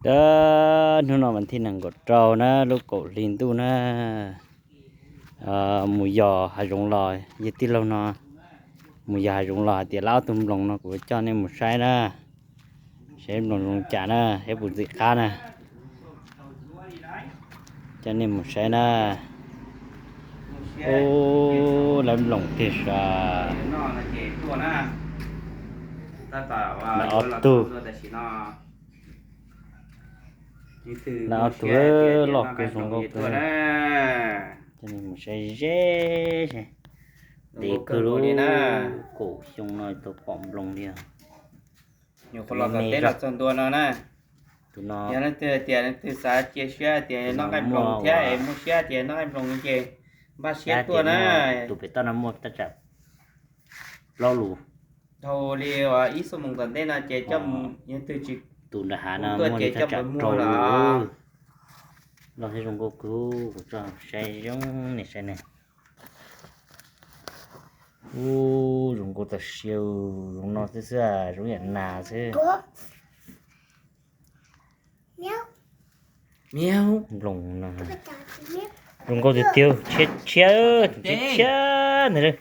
Hnub no vas thib nees nkaum rau na, lub kaum hli ntuj na, mus yos hav zoov los, yog tij laug no mus yos hav zoov los hais tias lawv ob tug nploos no kuv coj nej mus saib na, saib nploos zoo cas na, saib puas ntxim qab na, coj nej mus saib na. Ub, lawv nploos tiag sav. Lawv ob tug, lawv ob tug loj kawg, zoo nkauj kawg. Coj nej mus saib ze, dev kawg li, kaum xyoo no tau pom nploos li os. Nyuam qhuav los tom teb los txog ntua no na. Tus no, yog leej twg hais tias leej twg xav cia siab tias noj nqaij nploos thiab es muaj siab tias noj nqaij nploos ces npaj siab tuaj na. Tus pem toj no muaj tab tsam plaub lus. Dhau li ib xuab moos tom ntej no ces coj, yog twg tsis, tus nram hav no tuaj muaj ces coj mus muag los. Loj thiab zoo nkauj kawg, kuv tso saib zoo ne, saib ne. Ub, zoo nkauj tas siab, zoo no xwb xwb, zoo yam nas xwb. Nploos no zoo nkauj tiag tiag, tshiab tshiab, tshiab tshiab ntag.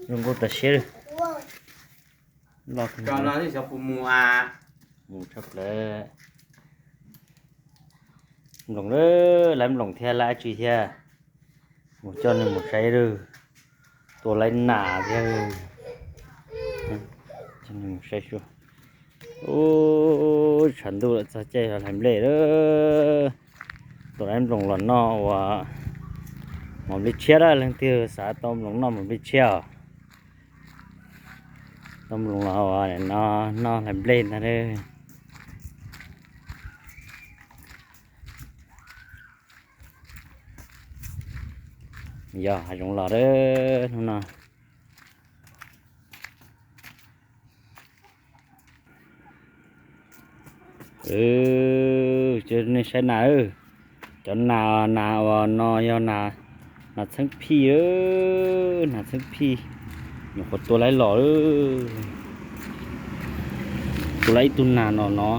Zoo nkauj tas siab. Loj, mus tshaj plaws. Nploos, lawv nploos thiab lawv dab tsi thiab. Mus coj nej mus saib lawm. Tua lawv nas thiab. Coj nej mus saib sua. Ub, tshav ntuj lawm txog caij hlais nplej lawm. Tua lawv nploos los noj ua mov nplej tshiab lawm, leej twg xav tau nploos noj mov nplej tshiab os. Tau nploos los ua no, noj hlais nplej ntag. Yos hav zoov los lawm hnub no. Nej saib nas, cov nas, nas uas no yog nas txheeb phij, nas txheeb phij. Nyuam qhuav tua laib los, tua laib ib tug nas no no.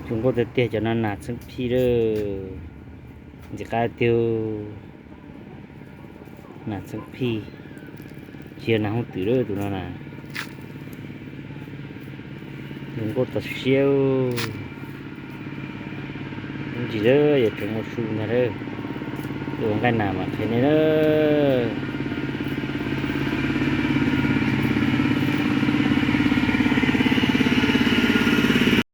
Zoo nkauj tiag tiag, cov no nas txheeb phij lawm. Ntxim qab tiag. Nas txheeb phij, tsis yog nas hooj twm lawm tus no na. Zoo nkauj tas siab. Ib ntsis lawm yuav tseem mus su ntag lawm. Ua nqaij nas mas qhia nej lawm.